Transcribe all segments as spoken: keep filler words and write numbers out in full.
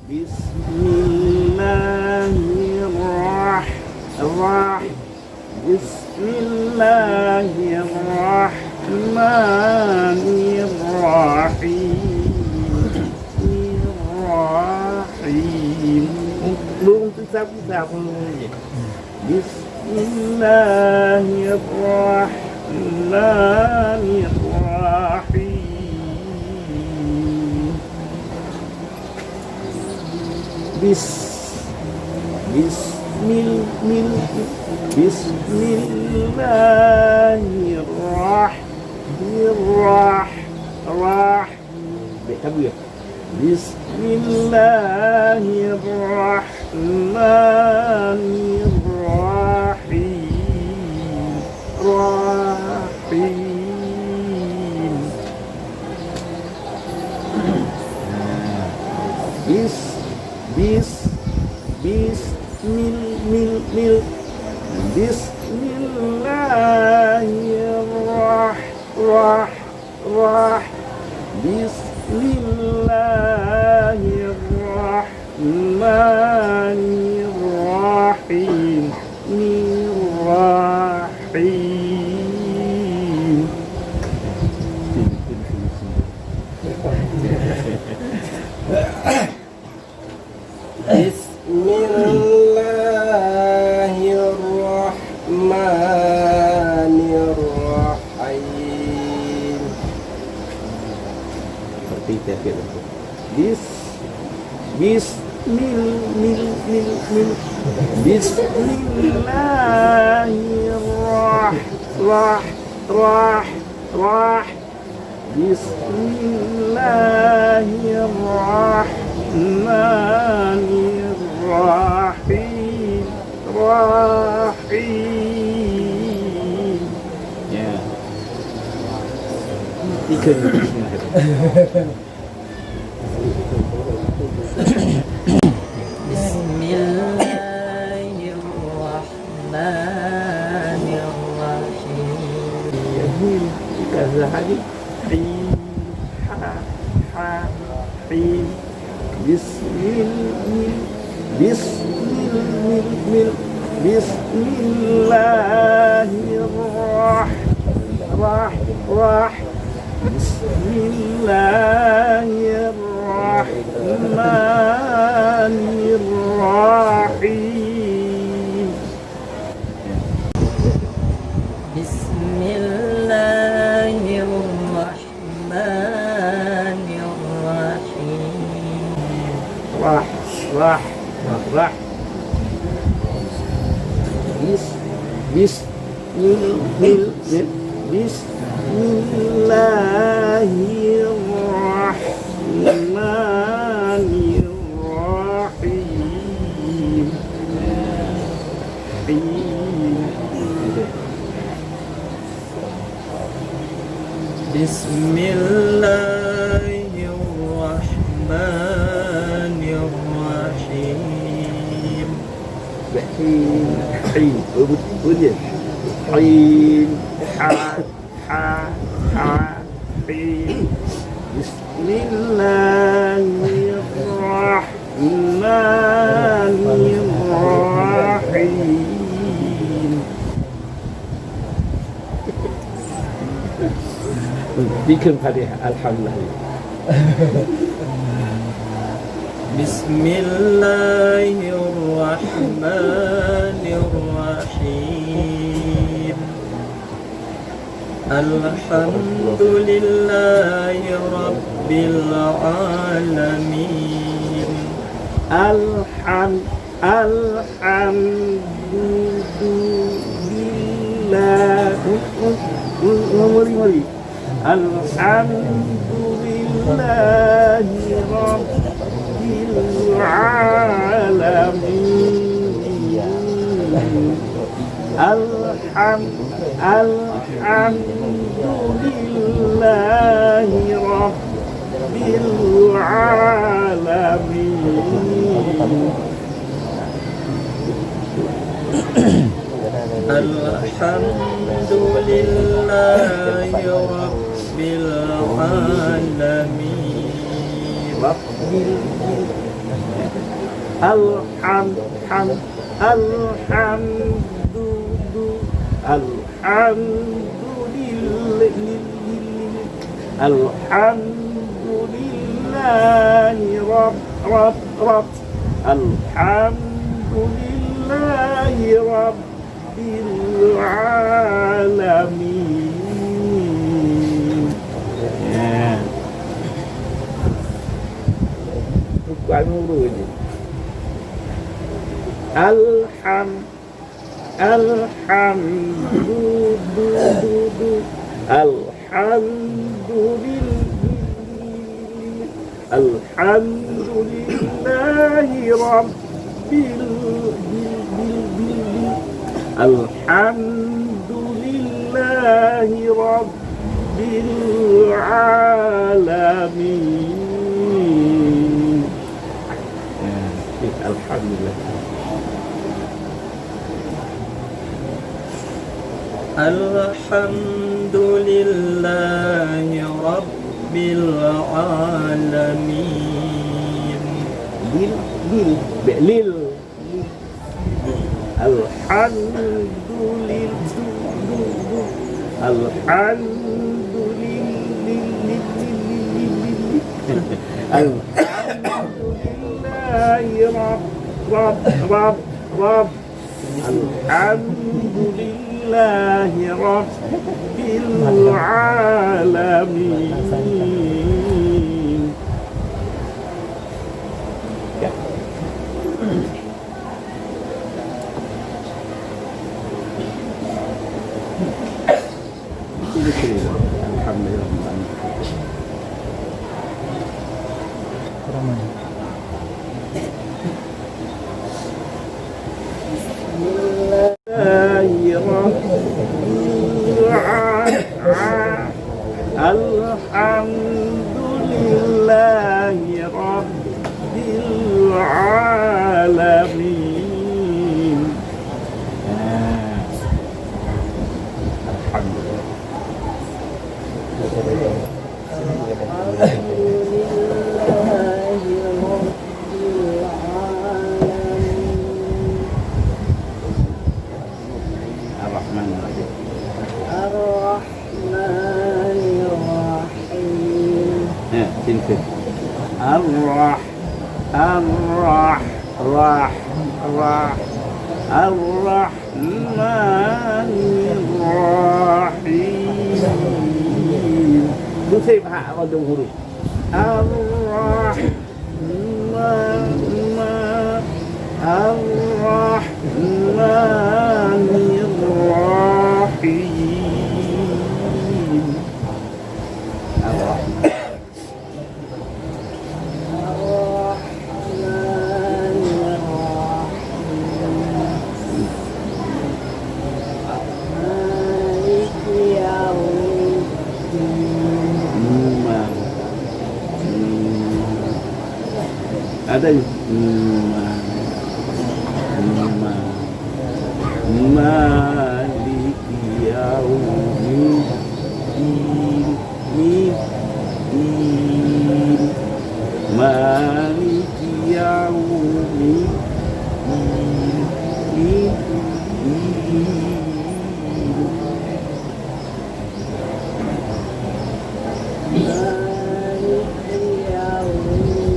Bismillahirrah-, rah-, Bismillahirrahmanirrahim. Rahim. Belum tu sabu-sabu. Bismillahirrahmanirrahim. Bis-, bismil-, mil-, bismillahirrah-, birrah-, rah-, Bèk sabe. Bismillahirrahmanirrahim. Rahim. Bis, bis, bis, mil, mil, mil. Bismillahirrah-, rah-, rah-, bismillahirrahmanirrahim. Nirrahim. Bismillahirrahmanirrahim. Bis-, bis-, mil-, mil-, mil-, mil-, bismillahirrah-, rah-, rah-, rah-, Bismillahirrahmanirrahim. Rahim. Ya. Tiga. Bismillahirrahmanirrahim. Hin, kita sehari. Hin, ha, ha, hin. Bismil-, mil-, bismil-, mil-, mil-, bismillahirrah-, rah-, rah-, bismillahirrahmanirrahim. Bismillahirrahmanirrahim. Rah, rah, rah, rah. Bis, bis, mil, mil, mil. Bismillahirrahmanirrahim. Bismillahirrahmanirrahim. Hin, hin, betul, betul je. Hin, ha. Ha, ha, hi. Bismillahirrahmanirrahim. Bikin Fatihah, alhamdulillah. Bismillahirrahmanirrahim. Alhamdulillahi Rabbil Alamin. Alham-, Alhamdulillah. Ngeri-ngeri. Alhamdulillahi Rabbil Alamin. Alham-, Alhamdulillahi Rabbil Alamin. Alhamdulillahi Rabbil Alamin. Rabbil, Alham, ham, alhamdu, du, alhamdulillah, alhamdulillahi rabb, rabb, rabb, alhamdulillahi rabbil alamin. Ya. Bukan huruf je. Alham, alhamdu, du, du, du. Alhamdulillah, alhamdulillahi rabbil, bil, bil, bil, bil. Alhamdulillahi rabbil alamin. Ya, alhamdulillah. Alhamdulillahi rabbil alamin. Lil, lil, be-, lil. Alhamdulil-, du-, du-, du-, alhamdulil-, lil-, lil-, lil-, lil-, lil-, lil-, alhamdulillahi rabb, rabb, rabb, rabb. Alhamdulillahi rabbil alamin. Alhamdulillah. Bismillahirrahmanirrahim. Alhamdulillahi rabbil alamin. Alhamdulillah. Ar-Rahmanir Rahim. Ar-Rahmanirrahim. Ya, sini. Ar-Rah-, Ar-Rah-, Rah-, Rah-, Ar-Rahmanirrahim. Beusép hak wadong huruf. Ar-Rah-, ma-, ma-, Ar-Rahmanirrahim. Ar-Rahmanirrahim. Maliki yaumiddin. Hmm, ma-, hmm. Ada, hmm, ma-, hmm, ma-, Maliki yaumiddin. Mim, mim. Maliki yaumiddin. Mim, mim. Maliki yaumiddin.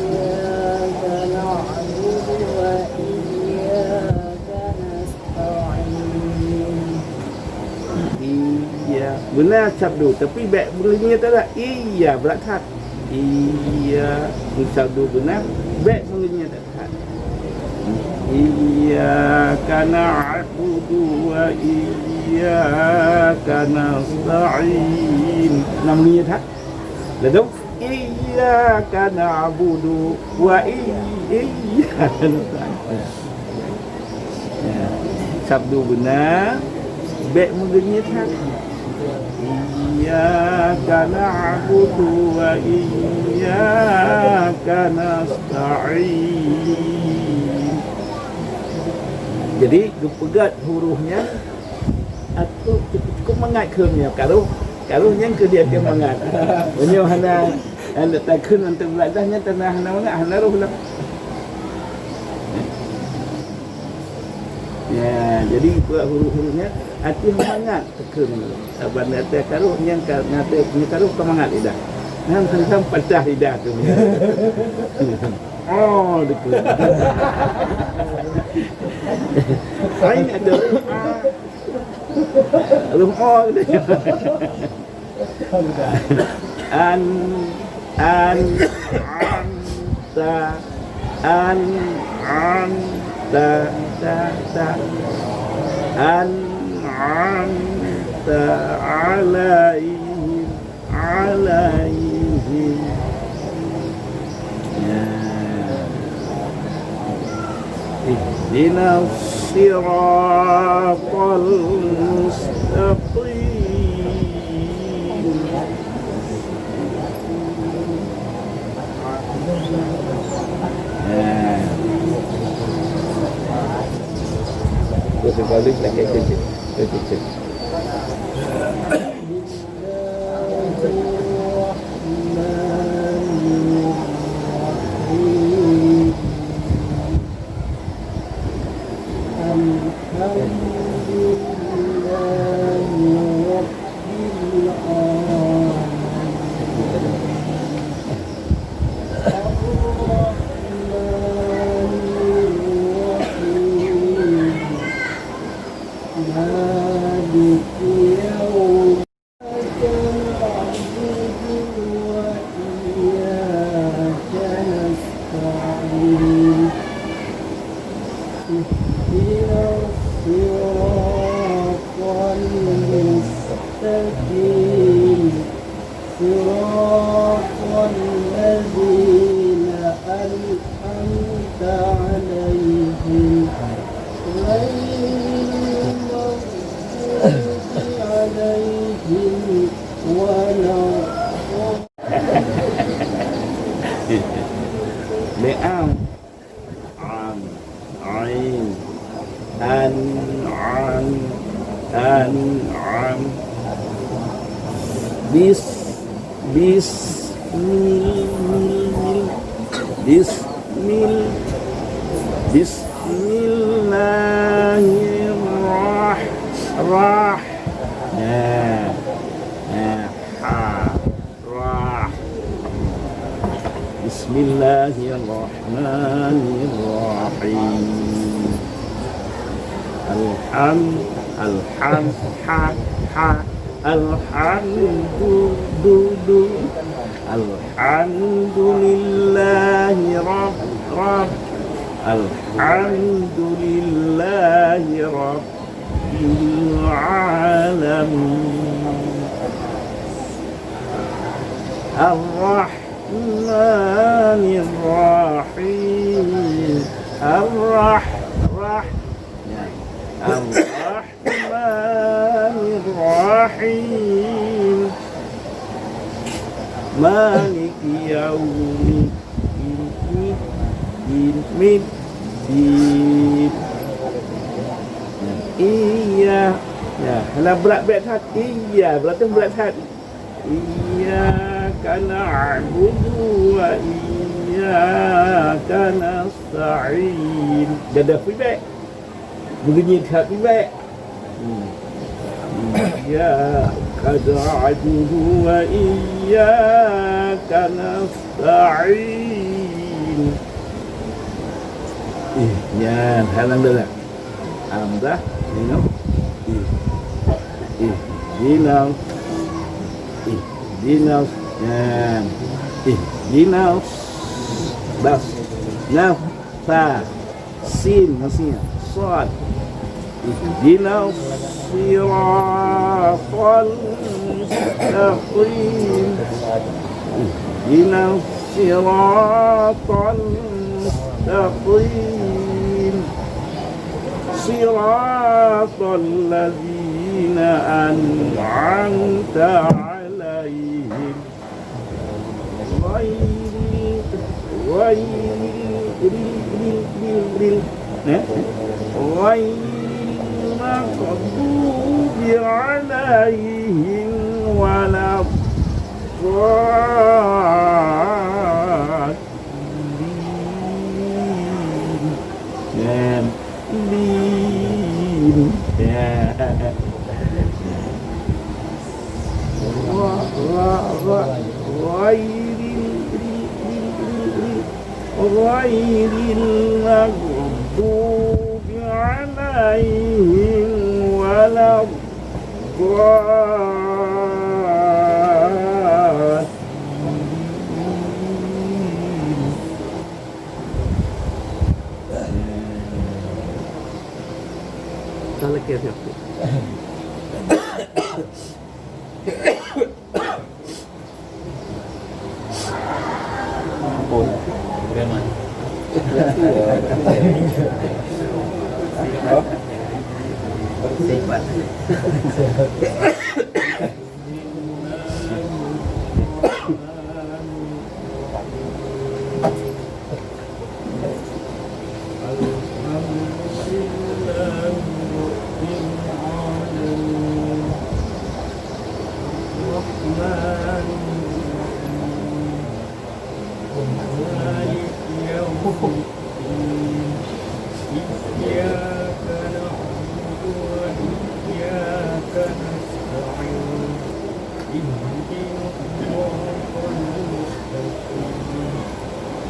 Iyyaka na'budu wa iyyaka nasta'in. Iya. Beuna sabdu, tapi bèk beungieng that. Iya, brat that. Iya. Sabdu beuna, bèk beungieng that. Iyyaka na'budu wa iyyaka nasta'in. Nam ni that. Lalu, iyyaka na'budu wa iy-, iyyaka nasta'in. Ya. Sabdu beuna, bèk meugeunyet that. Iyyaka na'budu wa iyyaka nasta'in. Jadi, geupeugét huruf nyan, Cukup, cukup mangat kheun nyoe. Karoh, karoh nyan keu di ateueh mangat. Meunyoe hana, hana takheun ateueh beulatdah nyan, hana, hana mangat, hana roh lah. Ya, jadi buat huruf-huruf nyan ateueh mangat takheun. Saban ateueh karoh nyan ka, ateueh nyan karoh ka mangat lidah. Nyan kadang patah lidah tu. Oh, betul. Ain ada. Ruh o gitu. An, an, anta, an, anta, ta, ta. An, anta, alaihim. Alaihim. Ya. Ihdinas siratal mustaqim. Ya. Terus balik lagi ke situ. Ke situ. مالك يوم إياك نعبد وإياك نستعين. اهدنا الصراط المستقيم. صراط الذين أنعمت عليهم غير المغضوب عليهم ولا الضالين. An, ain, an, an, an, an. Bis, bis, mil, mil, mil. Bis, mil, bismillahirrah-, rah. Ya. Ya. Ha. Rah. Bismillahirrahmanirrahim. Alham, alham, ha, ha. Alhamdu, du, du. Alhamdulillahi rabb, rabb. Alhamdulillahi rabbil alamin. Ar-Rahmanir Rahim. Ar-Rah-, Rah-, ya. Ar-Rahmanir Rahim. Maliki yaumi-, din, din, mid, din. Iya. Ya, hana brat-brat that. Iya, brat tu brat that. Iyyaka na'budu wa iyyaka nasta'in. Dadah feedback. Beungieng that feedback. Hmm. Iyyaka na'budu wa iyyaka nasta'in. Eh, nyan, halang dalam. Hamzah, mim, ih. Ihdinas. Ihdinas. Nyan. Ihdinas. Bas. Naf. Sa. Sin. Maksudnya. Sad. Ihdinas siratal mustaqim. Ihdinas siratal mustaqim. Siratal ladzina an'amta 'alaihim. Ghairil, ghairil, ril, ril, ril, ril. Eh? Ghairil maghdubi عليهم ولا الضالين. آمين. غير، غير المغضوب عليهم ولا الضالين. الحمد لله رب العالمين. الرحمن الرحيم. مالك يوم الدين. إياك نعبد وإياك نستعين. اهدنا الصراط المستقيم.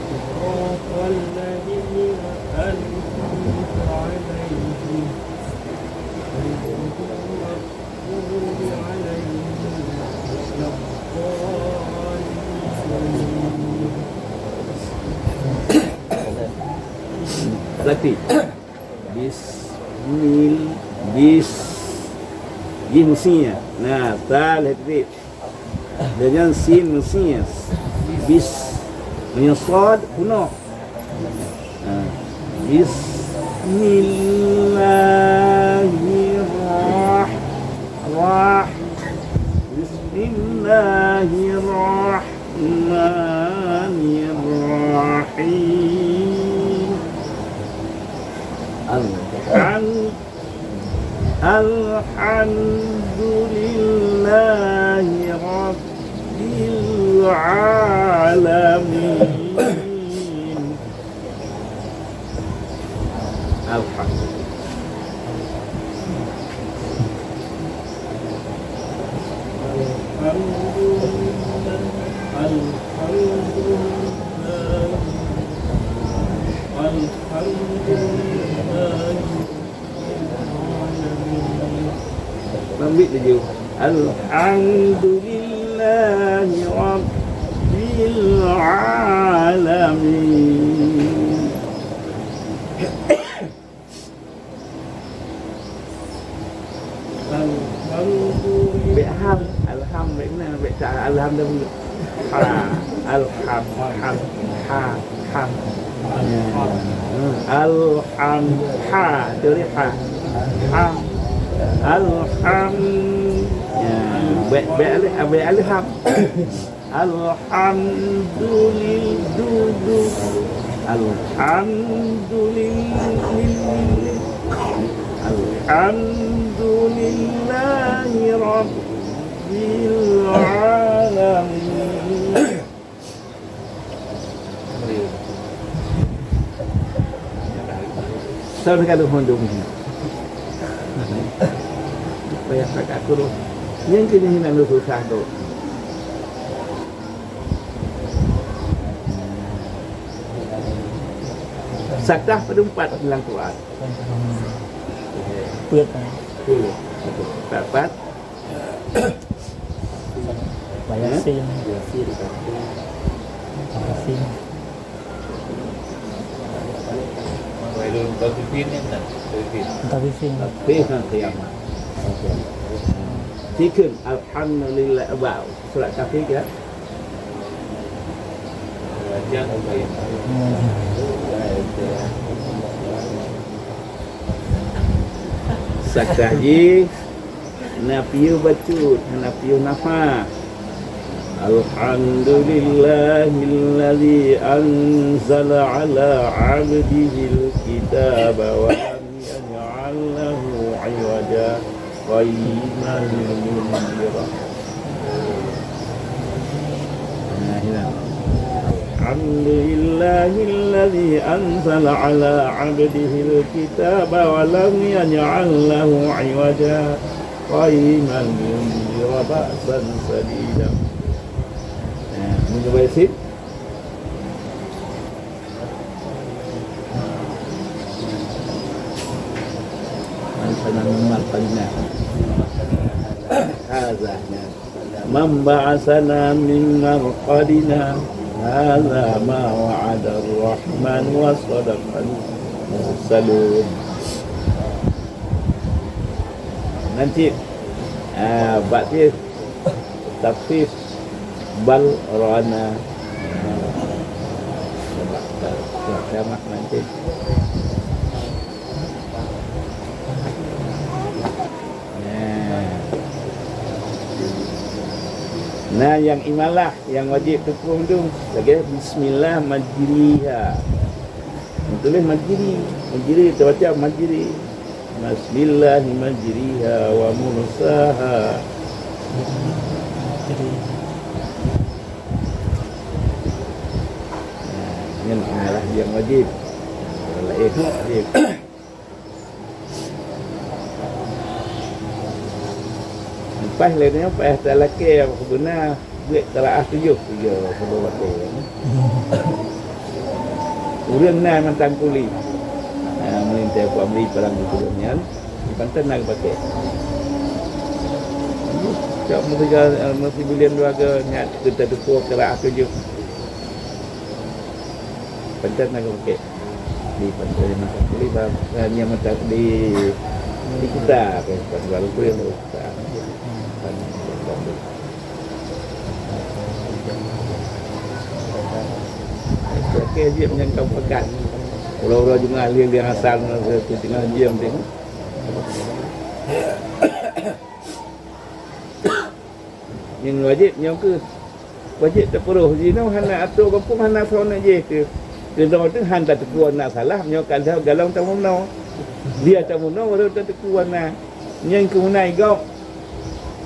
صراط الذين أنعمت عليهم غير المغضوب عليهم ولا الضالين. Berarti Bismil-, bis-, jih meusi. Nah, ta lhèe titik. Dan nyan sin meusi. Bis-, meunyoe shad peunoh. Ha. Bismillahirrah-, rah-, Bismillahirrahmanirrahim. Alham-, alhamdulillahi rabbil alamin. Alhamdulillah. Meubiet laju. Alhamdulillahi Rabbil Alamin. Alhamdulillah. Bèk ham, alham, bèk na, bèk ta, alham dah bulat. Ha, alham, ham, ha, ham. Ya. Alham, ha, tu dia ha. Ham. Alham. Ya, bèk, bèk alif, bèk alif ham. Alhamdulil-, du-, du-, alhamdulil-, alhamdulillahi rabbil alamin. Saudara kandung hondong ni. Payah pakat turun. Yang kena hilang susah tu. Sadah pada empat dalam Quran. Peuet. Peuet. Empat, empat. Yasin. Yasin. Yasin. Wailul mutaffifin ni kan? Mutaffifin. Mutaffifin. Mutaffifin. Sikheun, alhamdulillah, ba surat Kahfi kan? Sadah jih na piôh bacut, na piôh nafah. Alhamdulillahilladzi anzala ala abdihil kitaba wa lam yaj'al lahu iwaja. قيما لينذر. Nah, ini. الحمد لله الذي أنزل على عبده الكتاب ولم يجعل له عوجا قيما لينذر بأسا شديدا. Nah, ini coba isi. Al-Qur'an Al-Qur'an. Hadza. Man ba'atsana min marqadina. Hadza ma wa'adar rahman wa sadaqal mursalun. Nanti, ah, bak dia, tapi bal rana. Kiamat nanti. Nah. Nah, nyang imalah, nyang wajéb teupeue tu, lagèe bismillah majriha. Tuléh majri, majri, tabaca majri. Bismillah majriha wa mursaha. Nah, nyan imalah nyang wajéb. Laén wajéb. Lepas lé nyoe payah talakée beuna buet qiraah tujoh, tujoh saboh watée. Ureuëng na mantong kuli. Ha, meulintée Pak Amri parang di ureuëng nyan, di pantai na geupaké. Cok meusiga, meusibuleuen dua go nyan kita tutoe qiraah tujoh. Pantai na geupaké. Di Pantai Mata Kuliban, eh, nyang mata di, di Kuta, ke, Kuta Baru tu yang Kuta. Oke, jeuet menyangkau pekat. Uroe-uroe Jumat lé-lé asal, tengah jam tengok. Nyang wajéb nyoe keuh, wajéb tapeuroh. Jinoe hana atô gampông, hana soe neuk jéh teuh. Keunoe teuh han tateupeue na salah, nyoe ka lheueh galong tameunoe. Dia tameunoe baru tateupeue na. Nyan keuh meunan igop.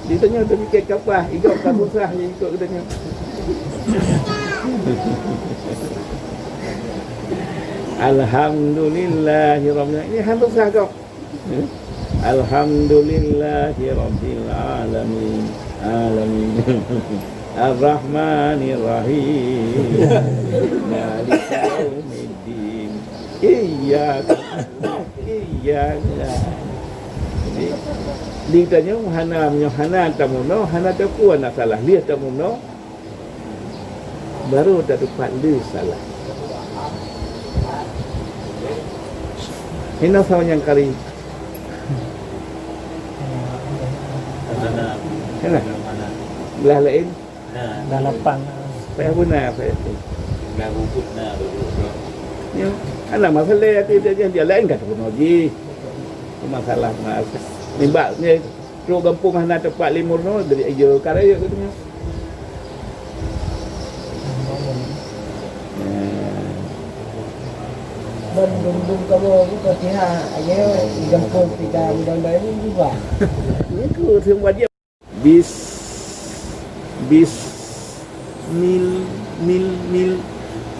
Di tanyoe tapike kapah, igop ka susah nyan ikot geutanyoe. Alhamdulillahirabbil alamin. Ini han susah gop. Alhamdulillahi rabbil alamin. Alamin. Arrahmanir rahim. Maliki yaumiddin. Iyyaka na'budu wa iyyaka nasta'in. Jadi, di tanyoe hana, meunyoe hana tameunoe, hana tateupeue na salah, lheueh tameunoe, baru tatupat le salah. Hinoe saboh nyang kari. Hana. Belah laén. Dah lapang. Payah beuna, payah tu. Dah bubut na, bubut. Ya, hana masalah, dia, dia, dia laén ka tu jih. Masalah, masalah. Nibak ni, Trok gampông hana teumpat lé meurunoe, dari ayo karaya geutanyoe. Ban dum-dum kamoe buka siha, ayo di gampông kita mudah-mudahan ini berubah. Itu semua dia. Bis, bis, Mil, mil, mil.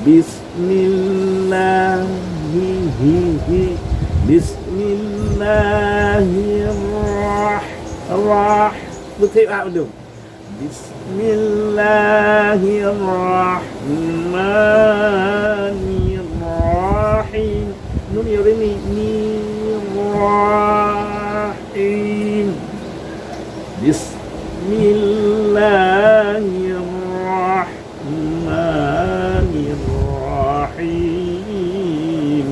Bismillah, hi, hi, hi. Bismillahirrah-, rah. Beutôi ah, ulôn. Bismillahirrahmanirrahim. Nun ya ini. Ni, rahim. Bismillahirrahmanirrahim.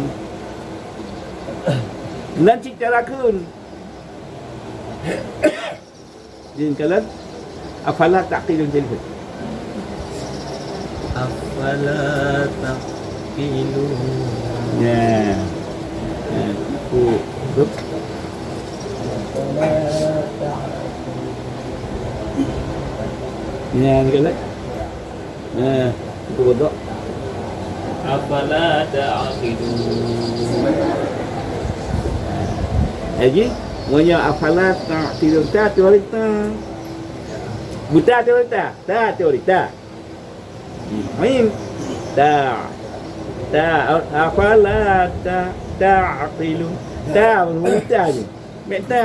Nan cit cara kheun. Jin kalan. Afala taqilun jin kheun. Afala taqilun. Ya. Ya. Ku. Ku. Ya, ni kan? Nah, itu betul. Afala ta'qilun. Lagi? Meunyoe afala ta'qilun, ta teori ta. Buta teori ta, ta teori ta. Mim. Ta. Ta, afala ta, ta'qilun. Ta, buta je. Mek ta.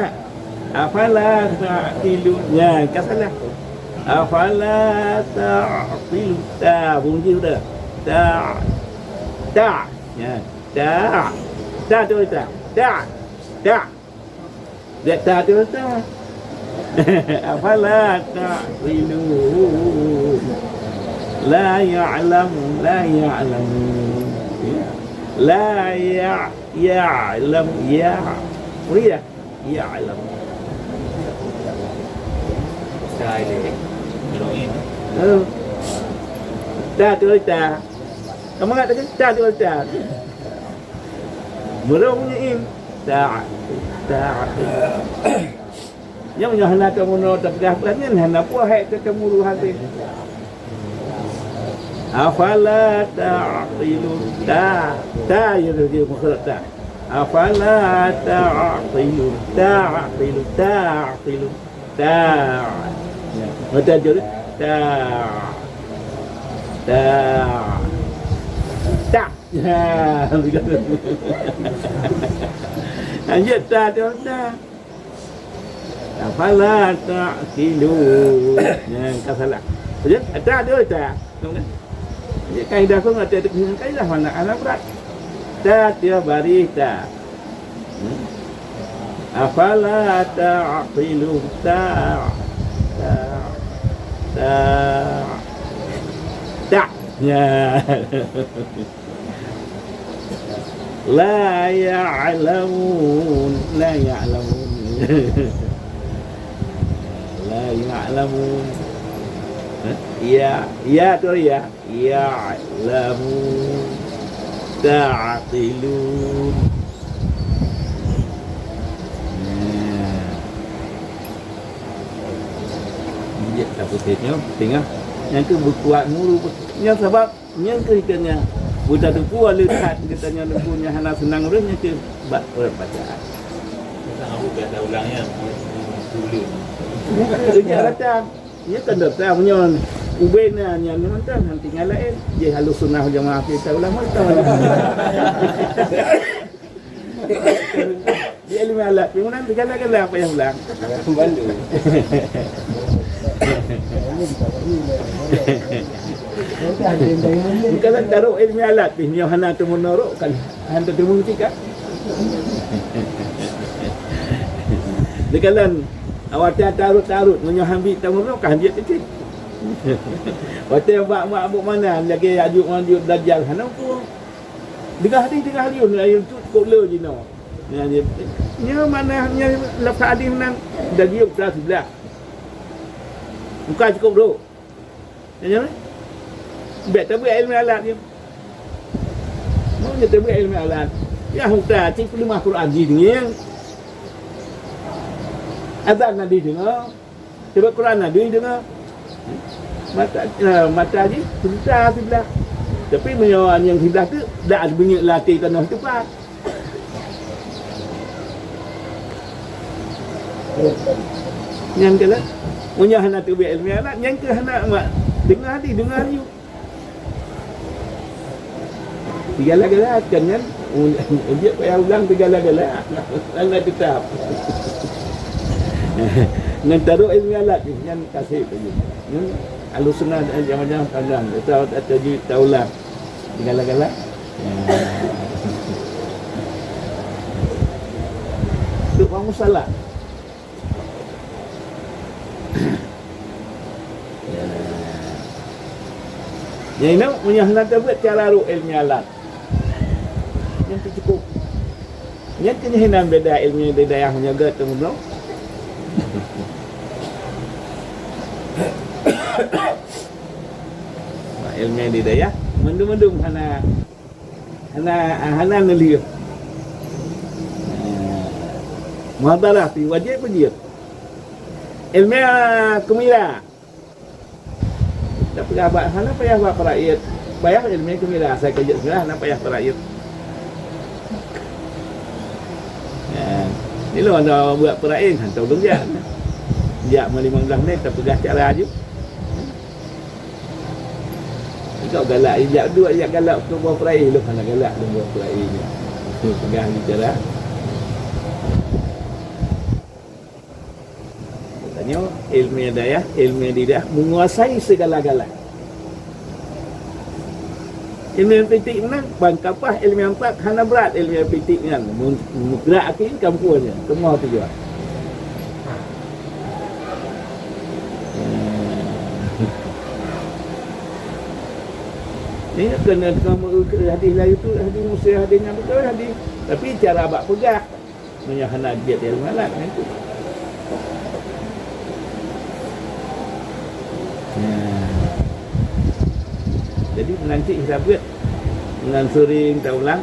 Afala ta'qilun. Nyan, ka salah. Afala ta'qilun. Ta, bunyi udah. Ta. Ta. Nyan. Ta. Ta tu ta. Ta. Ta. Dia ta tu ta. Afala ta'qilun. La ya'lamu, la ya'lamu. Ya. La ya, ya'lamu, ya. Oh ya, ya'lamu. Eh. Ta tu ta. Kamu ingat tak? Ta tu ta. Meureueng bunyi im. Ta, ta. Nyang nyoe hana teumeunoe teupeugah peue nyan, hana peue hai teuteumuru hati. Afala ta'qilun. Ta, ta ya dia makhraj ta. Afala ta'qilun. Ta'qilun, ta'qilun. Ta. Ya. Mata jari. Ta. Ta. Ta. Ya. Lanjut ta tu ta. Afala ta'qilun. Nyan ka salah. Jadi, ta tu ta. Jadi, kaidah pun ada kaidah mana anak berat. Ta dia baris ta. Hmm. Afala ta'qilun. Ta. Ta. Ta. Ta. Ya. La ya'lamun, la ya'lamun. La ya'lamun. Hah? Ya, ya tu ya. Ya'lamun. Ta'qilun. Nah. Injek tak putih nyoe, tengah. Nyang tu beukuat muru. Nyan sabab Nyan keuh geutanyoe beutatupeue le that geutanyoe Teungku nyang hana seunang ureueng nyan keuh bak ureueng bacaan. Sejak datang, nyan kan datang, nyan ubena nyan mantong, han tinggai laén. Jih Ahlussunnah wal Jamaah kita ulama tahu. Di ilmu alat, bangunan segala-gala payah ulang. Bantu. Bukan taruh ilmu alat pih, nyoe hana teumeunoe rok kan, hana teumeutika. Dikalan awak tarot-tarot, meunyoe hambi teumeunoe kan dia kecil. Watèe bak mak buk mana lagi ajuk manjuk belajar hana pun. Deungoe hadis, deungoe hadis, ayeueng tu cukôp le jinoe. Nyan, nyan mana nyan lafaz hadis nan dagiyueb ta siblah. Bukan cukôp rhok. Nyan, nyan, bèk tabeuet ilmu alat nyan. Mau nyan tabeuet ilmu alat. Ya, huta, cit peuleumah Quran jih ngieng. Azan Nabi deungoe. Sebab Quran na dui deungoe. Mata, eh, mata jih buta siblah. Tapi meunyoe nyang siblah tu dak beunyeuk latih tanoh teupat. Nyan keuh lah. Meunyoe hana teubiet ilmu alat, nyan keuh hana mak deungoe hadis, deungoe hadis. Sigala-gala kan nyan, jeuet payah ulang sigala-gala. Hana teutap. Ngon tarok ilmu alat nyan kaseb laju. Nyan Ahlussunnah dan jamaah pandang, ta, ta, ta, ta ulang. Sigala-gala. Untuk bangun salat. Ya. Nyan inoe meunyoe hana tabeuet cara rhok ilmu alat. Nyan teucukup. Nyan keuh nyan beda ilmu di dayah meunyoe geutanyoe. Ilmu di dayah mandum-mandum hana Hana, hana neulheueh. Muhadharah pih wajéb peujeuet. Ilmu keumira. Tapi bak hana payah bak peurayeuk. Payah ilmu keumira, asai ka jeuet seumira hana payah peurayeuk. Ya. Ilôn na buet peurayeuk, hantom lôn jak. Jak meulimong blaih menit, tapeugah cara ju. Engkau galak, jak duek, jak galak keu boh peurayeuk, lôn hana galak lôn boh peurayeuk. Peugah bicara. Tanyoe, ilmu dayah, ilmu dayah menguasai segala-gala. Ilmu pitik meunan, ban kapah ilmu empat hana brat ilmu pitik nyan. Mun-, mugrak akhé kampung nyan, keumoh tujuan. Ini kena, kena hadis lain tu, hadis Musa, hadis Nabi tu, hadis. Tapi cara bak peugah. Meunyoe hana jeuet ilmu alat, kan tu. Ya. Jadi, meunan cit kita buet. Meunan sering taulang.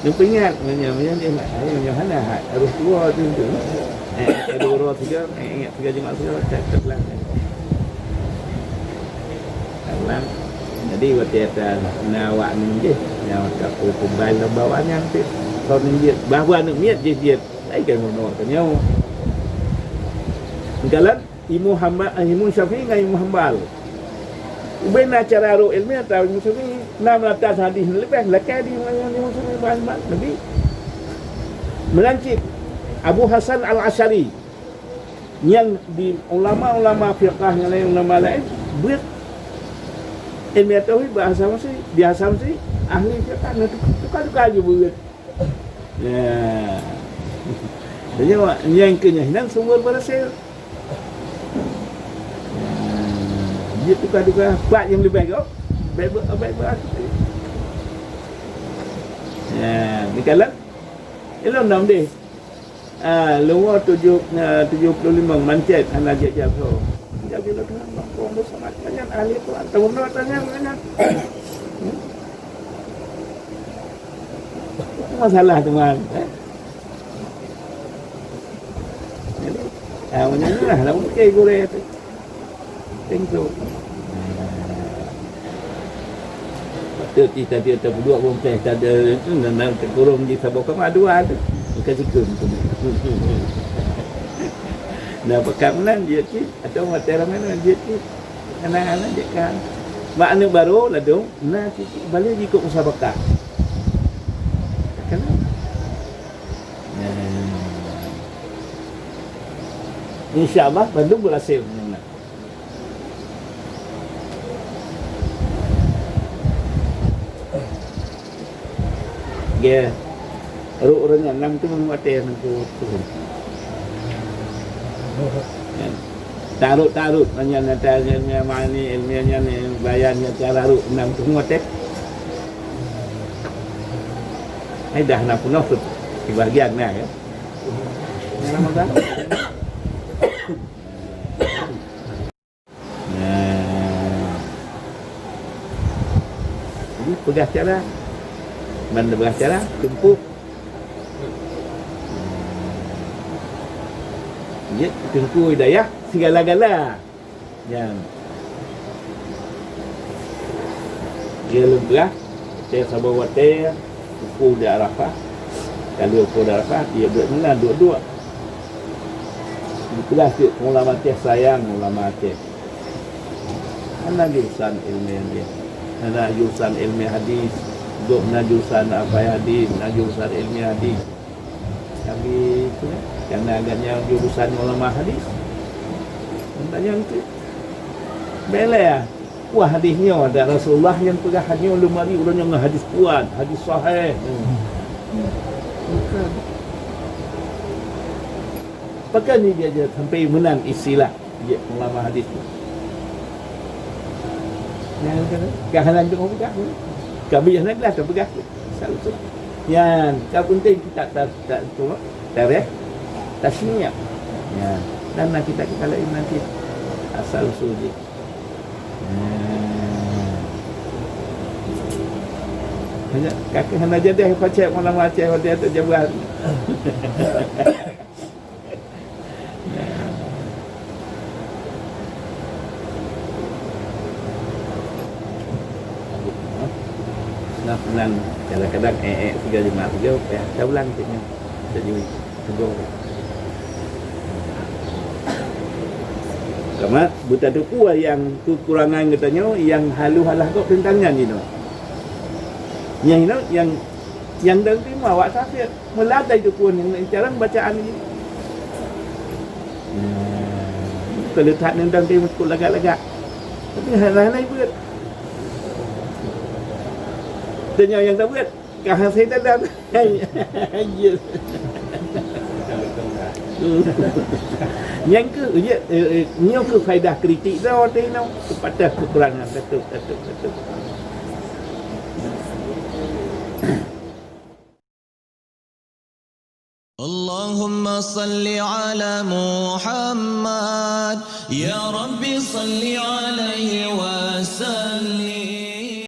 Neupeuingat, meunyoe, meunyoe dia mat, hai, meunyoe hana, hai, harus dua tu, tu. Eh, eh, dua orang tiga, eh, ingat tiga jemaah tiga, tak, tak pelan. Karena, jadi, watèe ata na awak nyan jih, nyang ka peukumbai lom bawah nyan pih. Kon nyan jih, bahwa aneuk miet jih jeuet, ai kan meunoe tanyoe. Galak Imam Hamba-, Imam Syafi'i ngon Imam Hambal. Ubena cara rot ilmiah atawa Imam Syafi'i, na meuratas hadis leubeh lakèe di Imam Syafi'i, Imam Hambal, Nabi. Meunan cit Abu Hasan Al-Asy'ari. Nyan di ulama-ulama fiqah ngon laén ulama laén, beuet ilmiah tauhid bak Hasan Basri, di Hasan Basri ahli fiqah, na tuka-tuka laju beuet. Ya. Jadi, awak nyang keu nyan hinan sumber berhasil. Ya. Dia tuka-tuka, pat nyang leubeh keu, baik ber-, baik berhasil. Ya, di kalan, ilôn nam deh. Ah, lôn tujoh, ah, tujoh puluh lima mancet hana jak-jak tho. Jadi lôn teuka bak kong beusama tanyan ahli Quran. Tahu na tanyan, tanyan. Masalah teuma, eh. Jadi, ah, meunyoe lah, lamun ke gurèe tu. Tengok. Patut kita, kita peuduek bungkeh, tak ada, itu, na, na, teukurong di saboh kama dua tu. Bukan sikun tu. Nah, pekan meunan jeuet cit, atau watèe ramè meunan jeuet cit. Anak-anak jeuet kan. Mak aneuk barô ladôm, na cit, balèe jikôt musabakah. Kenapa? Nah. Insya Allah, bandum berhasil. Ge, rot ureueng nyan nam teungoh watèe nangku tu. Tarot-tarot nyan, nyan, nyan, nyan, mani ilmiah nyan, bayan nyan cara rot nam teungoh watèe. Hai dah na peunoh tu, sebahagian na, ya. Nyan nama dah? Nah. Jadi, peugah cara. Ban peugah cara, tumpôk. Jeuet teungku hidayah sigala-gala. Nyan. Dia lôn peugah, watèe saboh watèe, upu di Arafah. Kali upu di Arafah, dia duek meunan, duek-duek. Dipeugah cit ulama Aceh sayang ulama Aceh. Hana jurusan ilmiah dia. Hana jurusan ilmiah hadis. Gobnyan jurusan hafai hadis, na jurusan ilmiah hadis. Tapi tu kan, karena agaknya jurusan ulama hadis. Tanya tu. Beleh ah. Wah, hadis nyoe ada Rasulullah nyang peugah nyoe lemari ureueng nyang hadis kuat, hadis sahih. Hmm. Bukan. Pakon ni dia, dia sampai meunan istilah dia ulama hadis tu. Nyan kan, ka hana jeuet peugah. Ka bih hana jeulaih ka peugah. Satu. Nyan, ka penting kita ta-, ta-, tu, tarikh tasmiah. Nyan, dan nanti kita, kita lain nanti asal usul dia. Nyan. Hanya, kakek hana jadi pacak malam Aceh, waktu itu jawaban. Nah, nan kadang-kadang, eh, eh, tiga lima tiga, eh, taulang cit nyan. Jadi, Sama, beutatupeue nyang keukurangan geutanyoe, nyang haloh alah gob teuntang nyan jinoe. Nyang inoe, nyang, nyang dang teuma awak sakét. Meuladai tupeue nyang carang bacaan jih. Nah, kalau that nendang teuma cukup lagak-lagak. Tapi hana, hana beuet. Tanya nyang tak beuet. Ka hase dalam. Ya. Nyang keu, ya, eh, eh, nyoe keu faedah kritik droe teuh inoe. Kepada kekurangan, betul, betul, betul. اللهم صل على محمد. يا رب صل عليه